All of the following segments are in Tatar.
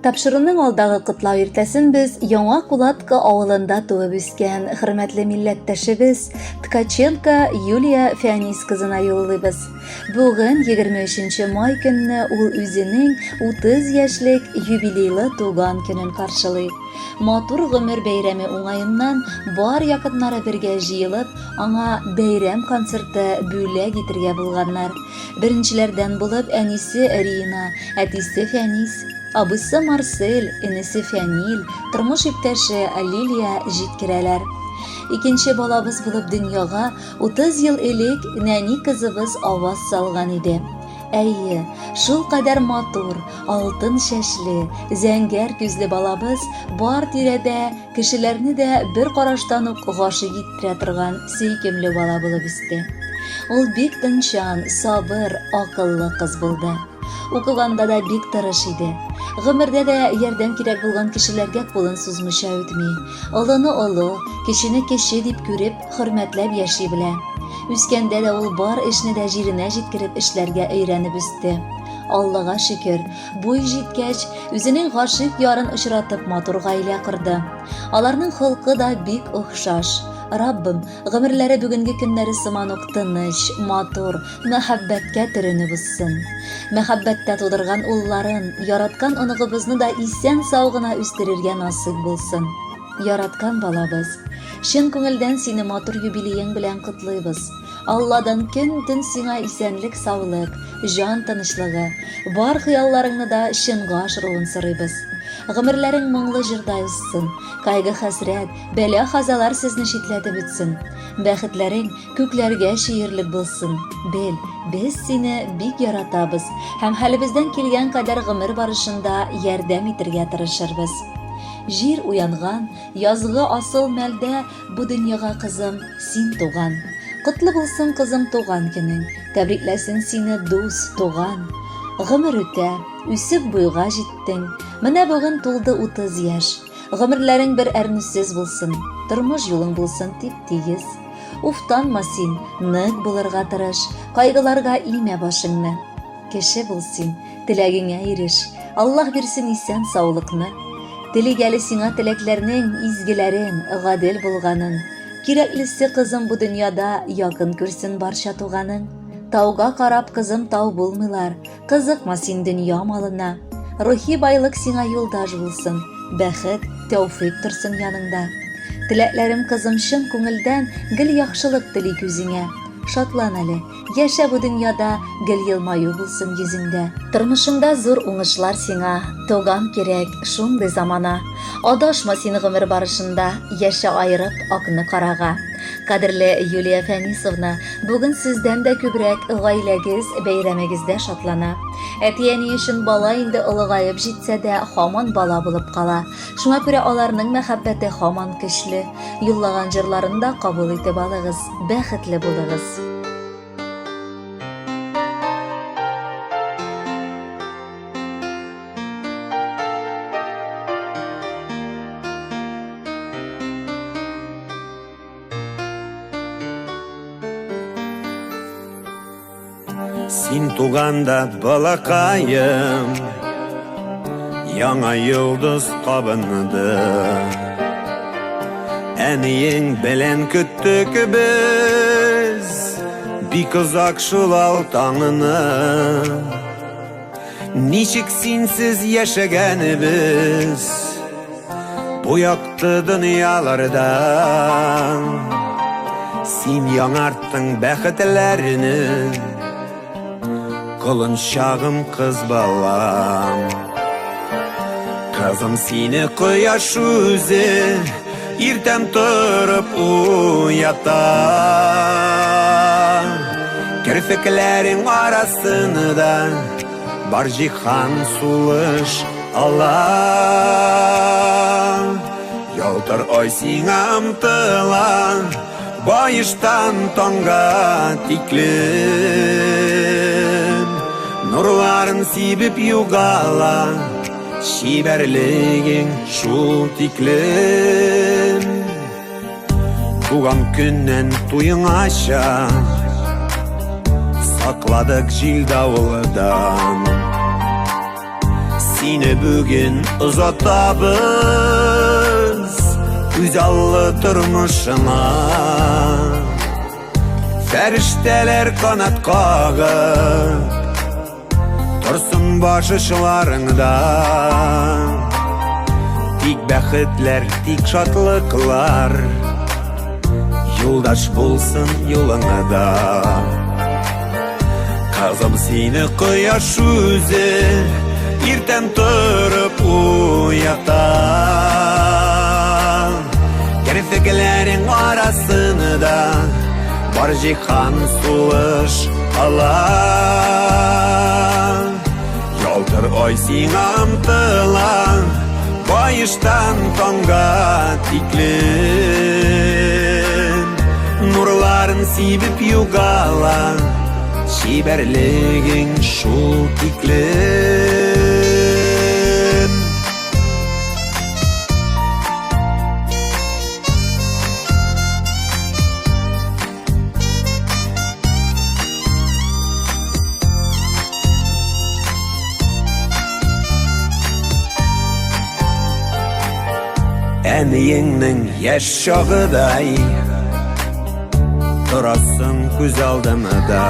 Тапшыруның алдагы котлау иртәсен без Яңа Кулатка авылында туып үскән хөрмәтле милләттәшебез Ткаченко Юлия Фәнис кызына юллыйбыз. Бүген 23 май көнне ул үзенең 30 яшьлек юбилейлы туган көнен каршылый. Матур гомер бәйрәме уңаеннан бар якыннары бергә җыелып, аңа бәйрәм концерты бүләк итергә булганнар. Беренчеләрдән булып әнисе Рина, әтисе Фәнис, абыйсы Марсель, энесе Фәнил, тормыш иптәше Лилия җиткерәләр. Икенче балабыз булып дөньяга 30 ел элек нәни кызыбыз аваз салган иде. Әйе, шулкадәр матур, алтын чәчле, зәңгәр күзле балабыз бар тирәдә кешеләрне дә бер караштан ук гашыйк иттерә торган сөйкемле бала булып үсте. Ул бик тынчан, сабыр, акыллы кыз булды. Укыганда да бик тырыш иде. Гомердә дә ярдәм кирәк булган кешеләргә кулын сузмыйча үтми. Олыны олы, кечене кече дип күреп, хөрмәтләп яши белә. Үскәндә дә ул бар эшне дә җиренә җиткереп эшләргә өйрәнеп үсте. Аллага шөкер, буй җиткәч, үзенең гашыйк ярын очратып матур гаилә корды. Аларның холкы да бик охшаш. Раббым, гомерләре бүгенге көннәре сыман ук тыныч, матур, мәхәббәткә төренеп узсын. Мәхәббәттә тудырган улларын, яраткан оныгыбызны да исән-сау гына үстерергә насыйп булсын. Яраткан балабыз, чын күңелдән сине матур юбилеең белән котлыйбыз. Алладан көн-төн сиңа исәнлек-саулык, җан тынычлыгы, бар хыялларыңны да чынга ашыруын сорыйбыз. Гомерләрең моңлы җырдай узсын, кайгы-хәсрәт, бәла-казалар сезне читләтеп үтсен. Бәхетләрең күкләргә чөерлек булсын. Бел, без сине бик яратабыз һәм хәлебездән килгән кадәр гомер барышында ярдәм итергә тырышырбыз. Җир уянган, язгы асыл мәлдә Бу дөньяга, кызым, син туган. Котлы булсын, кызым, туган көнең. Тәбрикләсен сине дус, туган. Гомер үтә, үсеп буйга җиттең. Менә бүген тулды 30 яшь. Гомерләрең бер әрнүсез булсын, тормыш юлың булсын тип-тигез. Уфтанма син, нык булырга тырыш, кайгыларга имә башыңны. Кеше бул син, теләгеңә иреш, Аллаһ бирсен исән саулыкны. Телик әле сиңа теләкләрнең изгеләрен, гадел булганын. Кирәклесе, кызым, бу дөньяда якын күрсен барча туганың. Тауга карап, кызым, тау булмыйлар, кызыкма син дөнья малына. Рухи байлык сиңа юлдаш булсын, бәхет, тәүфыйк торсын яныңда. Теләкләрем, кызым, чын күңелдән гел яхшылык телик үзеңә. Шатлан әле, Яшә бу дөньяда, гел елмаю булсын йөзеңдә. Тормышыңда зур уңышлар сиңа, Туган кирәк, шундый замана. Адашма син гомер барышында, Яшә аерып акны карага. Кадерле Юлия Фәнисовна, бүген сездән дә күбрәк гаиләгез бәйрәмегездә шатлана. Әти-әни өчен бала инде олыгаеп җитсә дә, һаман бала булып кала. Шуңа күрә аларның мәхәббәте һаман көчле. Юллаган җырларын да кабул итеп алыгыз. Бәхетле булыгыз! Син туганда балакаем Яңа йолдыз кабынды Әниең белән көттек без Бик озак шул ал таңны Ничек синсез яшәгәнебез Бу якты дөньяларда Син яңарттың бәхетләрне Колынчагым кыз балам Кызым сине кояш үзе Иртән торып уята Керфекләрең арасында Бар җиһан сулыш ала. Ялтыр ай сиңа омтыла, Баештан таңга тиклем. Нурларын сибеп югала, Чибәрлегең шул тиклем. Туган көннән туеңача Сакладык җил давылдан. Сине бүген озатабыз Үзаллы тормышыңа. Фәрештәләр канат кагып Торсын баш очларыңда. Тик бәхетләр, тик шатлыклар Юлдаш булсын юлыңда. Кызым, сине кояш үзе Иртән торып уята. Керфекләрең арасында Бар җиһан сулыш ала. Ялтыр ай сиңа омтыла Баештан таңга тиклем. Нурларын сибеп югала Чибәрлегең шул тиклем. Әниеңнең яшь чагыдай Торасың күз алдымда.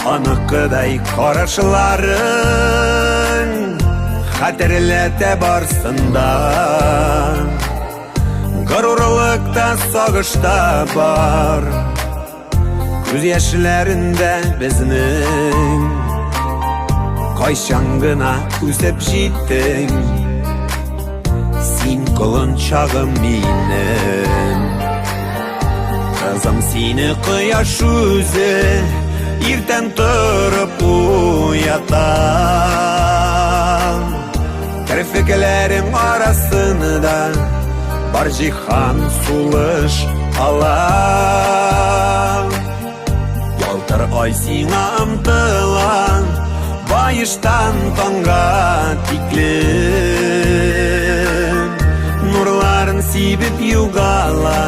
Аныкыдай карашларың Хәтерләтә барсын да. Горурлык та, сагыш та бар Күз яшьләрендә безнең. Кайчан гына үсеп җиттең Син, колынчагым минем. Кызым, сине кояш үзе Иртән торып уята. Керфекләрең арасында Бар җиһан сулыш ала. Ялтыр ай сиңа омтыла Баештан таңга тиклем. Нурларын сибеп югала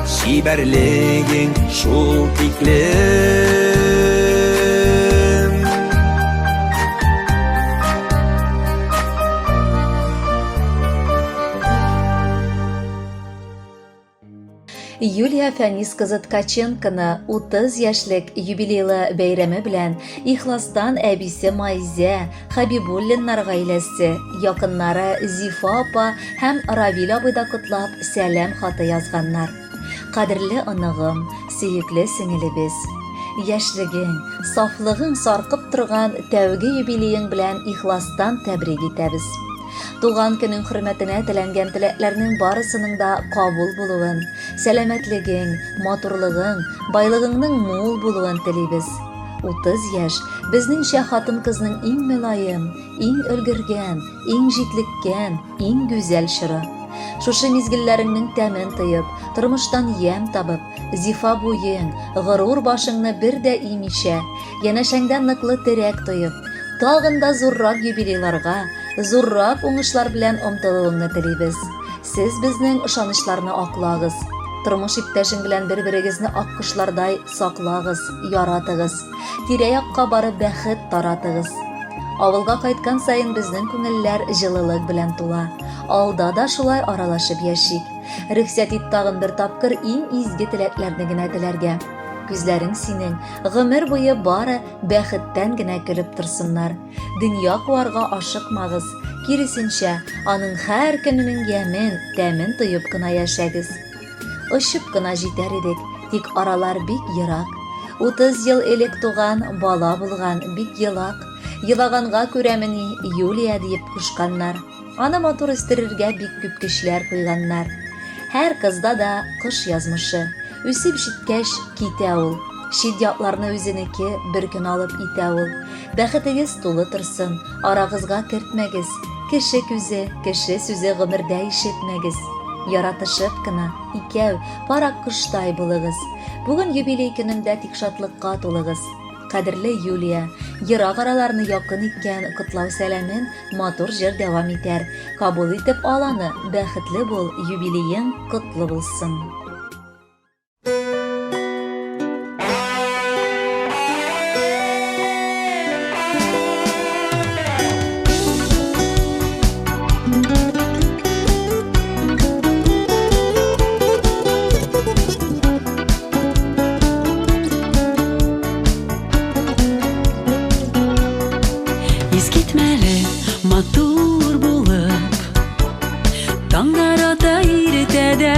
Чибәрлегең шул тиклем. Юлия Фәнис кызы Ткаченконы 30 яшьлек юбилейлы бәйрәме белән ихластан әбисе Майзә, Хабибуллиннар гаиләсе, якыннары Зифа апа һәм Равил абый да котлап сәлам хаты язганнар. Кадерле оныгым, сөекле сеңелебез! Яшьлегең, сафлыгың саркып торган тәүге юбилеең белән ихластан тәбрик итәбез. Туган көнең хөрмәтенә теләнгән теләкләрнең барысының да кабул булуын, сәламәтлегең, матурлыгың, байлыгыңның мул булуын телибез. 30 яшь, безнеңчә хатын-кызның иң мөлаем, иң өлгергән, иң җитлеккән, иң гүзәл чоры. Шушы мизгелләреңнең тәмен тоеп, тормыштан ямь табып, зифа буең, горур башыңны бер дә имичә, янәшәңдә ныклы терәк тоеп, тагын да зуррак юбилейларга, зуррак уңышлар белән омтылуыңны телибез. Сез безнең ышанычларны аклагыз. Тормыш иптәшең белән бер-берегезне аккошлардай саклагыз, яратыгыз. Тирә-якка барып бәхет таратыгыз. Авылга кайткан саен безнең күңелләр җылылык белән тула. Алда да шулай аралашып яшик. Рөхсәт ит тагын бер тапкыр иң изге теләкләрне генә теләргә. Күзләрең синең гомер буе бары бәхеттән генә көлеп торсыннар. Дөнья куарга ашыкмагыз. Киресенчә, аның һәр көненең ямен, тәмен тоеп кына яшәгез. Очып кына җитәр идек, тик аралар бик ерак. 30 ел элек туган бала булган, бик елак. Елаганга күрәмени Юлия диеп кушканнар. Аны матур үстерергә бик күп көчләр куйганнар. Һәр кызда да кош язмышы. Үсеп җиткәч, китә ул. Чит якларны үзенеке бер көн алып итә ул. Бәхетегез тулы торсын, арагызга кертмәгез. Кеше күзе, кеше сүзе гомердә ишетмәгез. Яратышып кына, икәү, пар аккоштай булыгыз. Бүген юбилей көнендә тик шатлыкка тулыгыз. Кадерле Юлия, ерак араларны якын иткән котлау сәламен матур җыр дәвам итәр. Кабул итеп ал аны, бәхетле бул, юбилеең котлы булсын. Искитмәле матур булып Таңнар ата иртәдә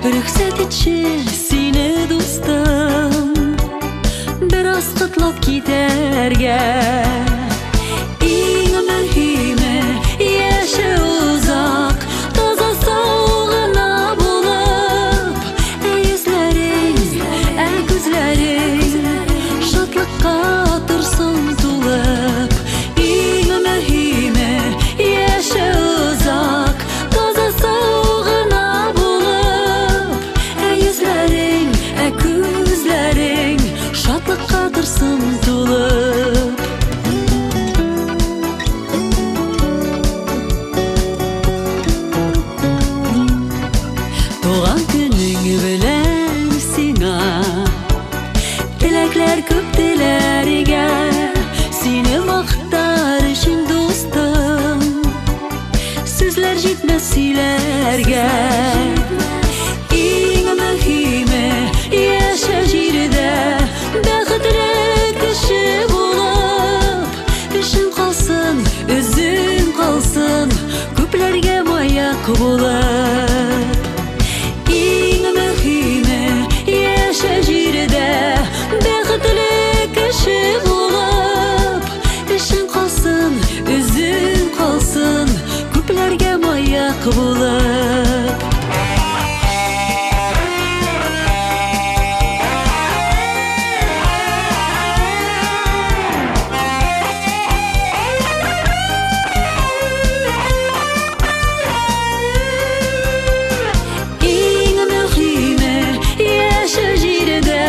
Рөхсәт итче сине дустым Бераз котлап китәргә Иң мөһиме яше озак Таза сау гына булып Ә йөзләрең, ә күзләрең Шатлыкка торсын тулып Иң мөһиме яше озак Таза сау гына булып Ә йөзләрең, ә күзләрең Шатлыкка торсын тулып. Туган көнең белән сиңа Теләкләр күп теләргә Сине мактар өчен дустым Сүзләр җитмәс сөйләргә Иң мөһиме яшә җирдә Бәхетле кеше булып Эшең калсын, үзең калсын Күпләргә маяк булып Иң мөһиме яшә җирдә Бәхетле кеше булып Эшең калсын, үзең калсын Күпләргә маяк булып. Иң мөһиме яшә җирдә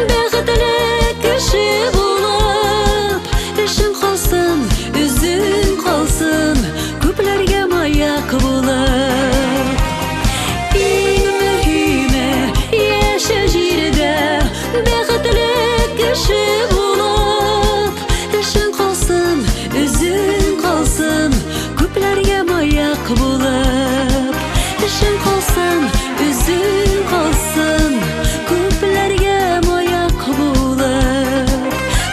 бәхетле кеше булып Эшең калсын, үзең калсын, күпләргә маяк булып. Иң мөһиме яшә җирдә бәхетле кеше булып. Эшең калсын, үзең калсын, күпләргә маяк булып. Эшең калсын, үзең калсын, күпләргә маяк булып.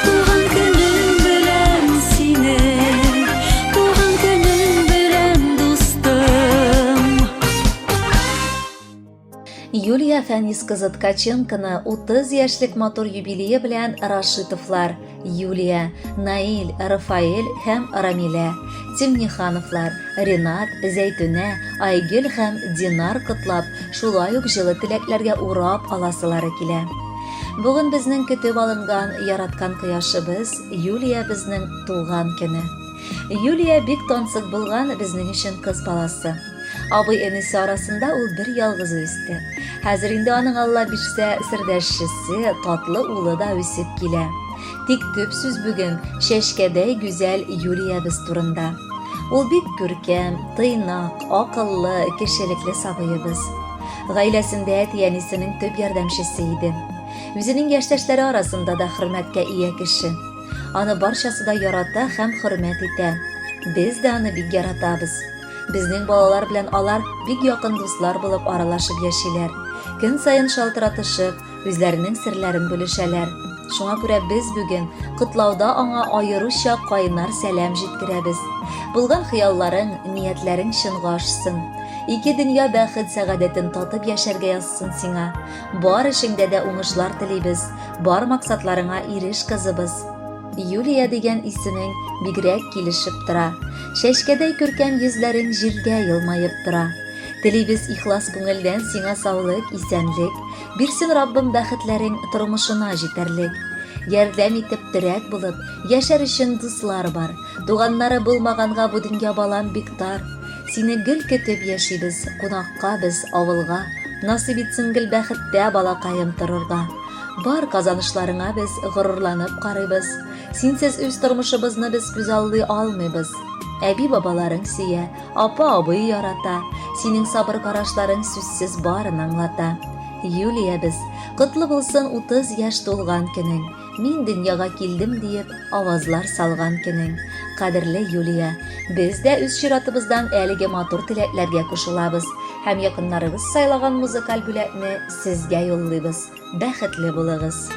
Туган көнең белән сине, туган көнең белән, дустым. Юлия Фәнис кызы Ткаченконы 30 яшьлек матур юбилее белән Рашитовлар, Юлия, Наиль, Рафаэль һәм Рамилә, Тимнихановлар, Ренат, Зәйтүнә, Айгөл һәм Динар котлап, шулай ук җылы теләкләргә урап аласылары килә. Бүген безнең көтеп алынган, яраткан кояшыбыз, Юлиябезнең туган көне. Юлия бик тансык булган безнең өчен кыз баласы. Абый-энесе арасында ул бер ялгызы үсте. Хәзер инде аның Алла бирсә сердәшчесе, татлы улы да үсеп килә. Тик төп сүз бүген чәчкәдәй гүзәл Юлиябез турында. Ул бик күркәм, тыйнак, акыллы, кешелекле сабыебыз. Гаиләсендә әти-әнисенең төп ярдәмчесе иде. Үзенең яшьтәшләре арасында да хөрмәткә ия кеше. Аны барчасы да ярата һәм хөрмәт итә. Без дә аны бик яратабыз. Безнең балалар белән алар бик якын дуслар булып аралашып яшиләр. Көн саен шалтыратышып, үзләренең серләрен бүлешәләр. Шуңа күрә без бүген котлауда аңа аеруча кайнар сәлам җиткерәбез. Булган хыялларың, ниятләрең чынга ашсын. Ике дөнья бәхет-сәгадәтен татып яшәргә язсын сиңа. Бар эшеңдә дә уңышлар телибез. Бар максатларыңа иреш, кызыбыз. Юлия дигән исемең бигрәк килешеп тора. Чәчкәдәй күркәм йөзләрең җиргә елмаеп тора. Телибез ихлас күңелдән сиңа саулык, исәнлек. Бирсен Раббым бәхетләрең тормышына җитәрлек. Ярдәм итеп, терәк булып, яшәр өчен дуслар бар. Туганнары булмаганга бу дөнья балам бик тар. Сине гел көтеп яшибез, кунакка без авылга. Насыйп итсен гел бәхеттә балакаем торырга. Бар казанышларыңа без горурланып карыйбыз. Синсез үз тормышыбызны без күзаллый алмыйбыз. Әби-бабаларың сөя, апа-абый ярата. Синең сабыр карашларың сүзсез барын аңлата. Юлиябез, котлы булсын 30 яшь тулган көнең. Мин дөньяга килдем диеп, авазлар салган көнең. Кадерле Юлия, без дә үз чиратыбыздан әлеге матур теләкләргә кушылабыз һәм якыннарыгыз сайлаган музыкаль бүләкне сезгә юллыйбыз. Бәхетле булыгыз!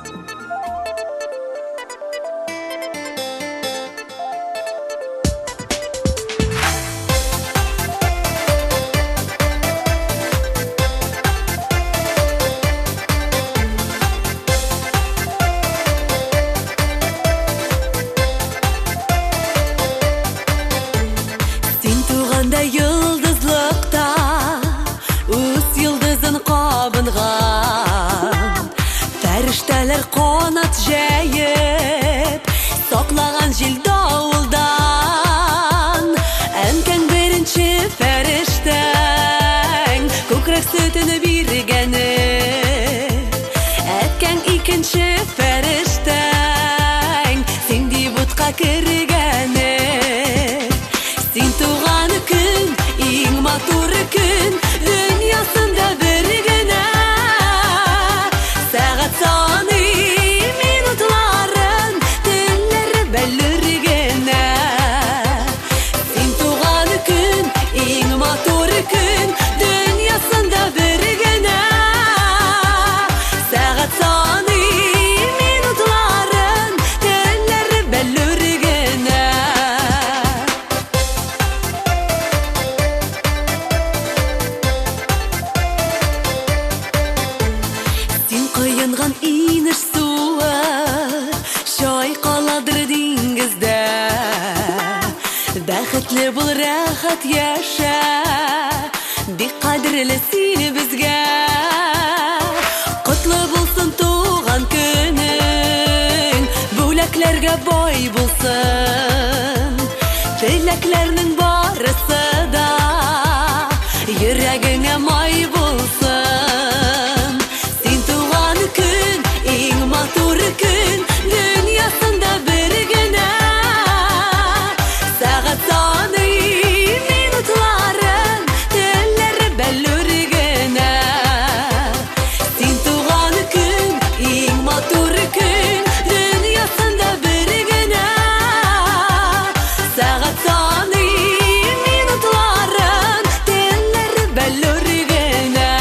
Дөньяга кергәне. Син туган көн, иң матур көн, дөньясында бер генә. Сәгать саный минутларын, төннәр бәллүр генә. Син туган көн, иң матур көн, дөньясында бер генә. Сәгать саный минутларын, төннәр бәллүр генә. Син коенган инеш суы чайкаладыр диңгездә. Бәхетле бул, рәхәт яшә, бик кадерле син безгә. Котлы булсын туган көнең, бүләкләргә бай булсын. Теләкләрнең барысы да йөрәгеңә май булсын. Син туган көн, иң матур көн, дөньясында бер генә. Сәгать саный минутларын, төннәр бәллүр генә. Син туган көн, иң матур көн, дөньясында бер генә. Сәгать саный минутларын, төннәр бәллүр генә.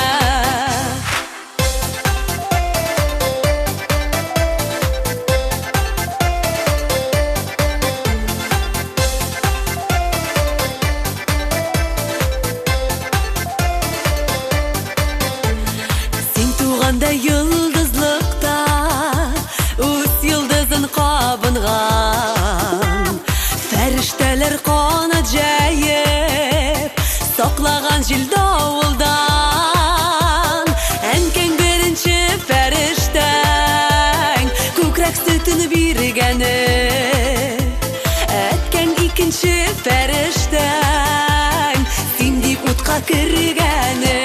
Син туганда йолдызлыкта үз йолдызын кабынган. Фәрештәләр канат җәеп, саклаган җил давылдан. Әнкәң беренче фәрештәң, күкрәк сөтен биргәне. Әткәң икенче фәрештәң, син дип утка кергәне.